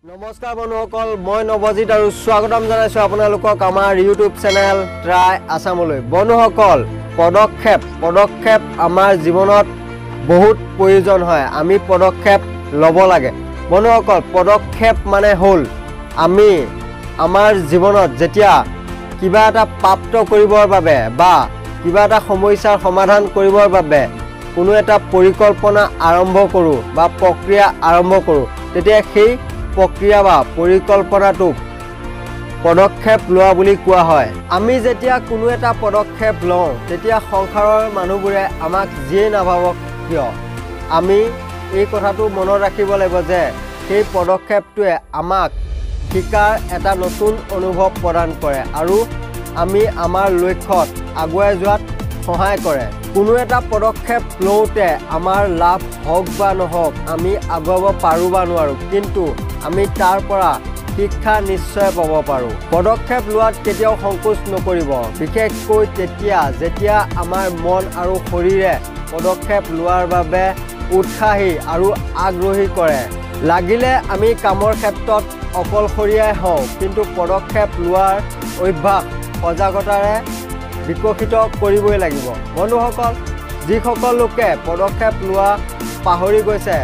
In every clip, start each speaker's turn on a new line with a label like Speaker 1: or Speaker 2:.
Speaker 1: নমস্কাৰ বন্ধুসকল, মই নৱজিত আৰু স্বাগতম জনাইছোঁ আপোনালোকক আমাৰ ইউটিউব চেনেল ট্ৰাই আছামলৈ। বন্ধুসকল, পদক্ষেপ আমাৰ জীৱনত বহুত প্ৰয়োজন হয়, আমি পদক্ষেপ ল'ব লাগে। বন্ধুসকল, পদক্ষেপ মানে হ'ল আমি আমাৰ জীৱনত যেতিয়া কিবা এটা প্ৰাপ্ত কৰিবৰ বাবে বা কিবা এটা সমস্যাৰ সমাধান কৰিবৰ বাবে কোনো এটা পৰিকল্পনা আৰম্ভ কৰোঁ বা প্ৰক্ৰিয়া আৰম্ভ কৰোঁ, তেতিয়া সেই প্ৰক্ৰিয়া বা পৰিকল্পনাটোক পদক্ষেপ লোৱা বুলি কোৱা হয়। আমি যেতিয়া কোনো এটা পদক্ষেপ লওঁ, তেতিয়া সংসাৰৰ মানুহবোৰে আমাক যিয়েই নাভাবক কিয়, আমি এই কথাটো মনত ৰাখিব লাগিব যে সেই পদক্ষেপটোৱে আমাক শিকাৰ এটা নতুন অনুভৱ প্ৰদান কৰে আৰু আমি আমাৰ লক্ষ্যত আগুৱাই যোৱাত সহায় কৰে। কোনো এটা পদক্ষেপ লওঁতে আমাৰ লাভ হওক বা নহওক, আমি আগুৱাব পাৰোঁ বা নোৱাৰোঁ, কিন্তু আমি তাৰ পৰা শিক্ষা নিশ্চয় পাব পাৰোঁ। পদক্ষেপ লোৱাত কেতিয়াও সংকোচ নকৰিব, বিশেষকৈ তেতিয়া যেতিয়া আমাৰ মন আৰু শৰীৰে পদক্ষেপ লোৱাৰ বাবে উৎসাহী আৰু আগ্ৰহী কৰে। লাগিলে আমি কামৰ ক্ষেত্ৰত অকলশৰীয়াই হওঁ, কিন্তু পদক্ষেপ লোৱাৰ অভ্যাস সজাগতাৰে বিকশিত কৰিবই লাগিব। বন্ধুসকল, যিসকল লোকে পদক্ষেপ লোৱা পাহৰি গৈছে,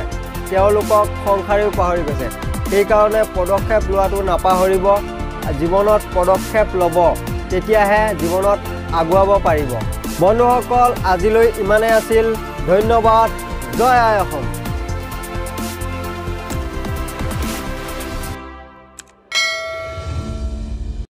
Speaker 1: তেওঁলোকক সংসাৰেও পাহৰি গৈছে। সেইকাৰণে পদক্ষেপ লোৱাটো নাপাহৰিব, জীৱনত পদক্ষেপ ল'ব, তেতিয়াহে জীৱনত আগুৱাব পাৰিব। বন্ধুসকল, আজিলৈ ইমানেই আছিল। ধন্যবাদ। জয় আই অসম।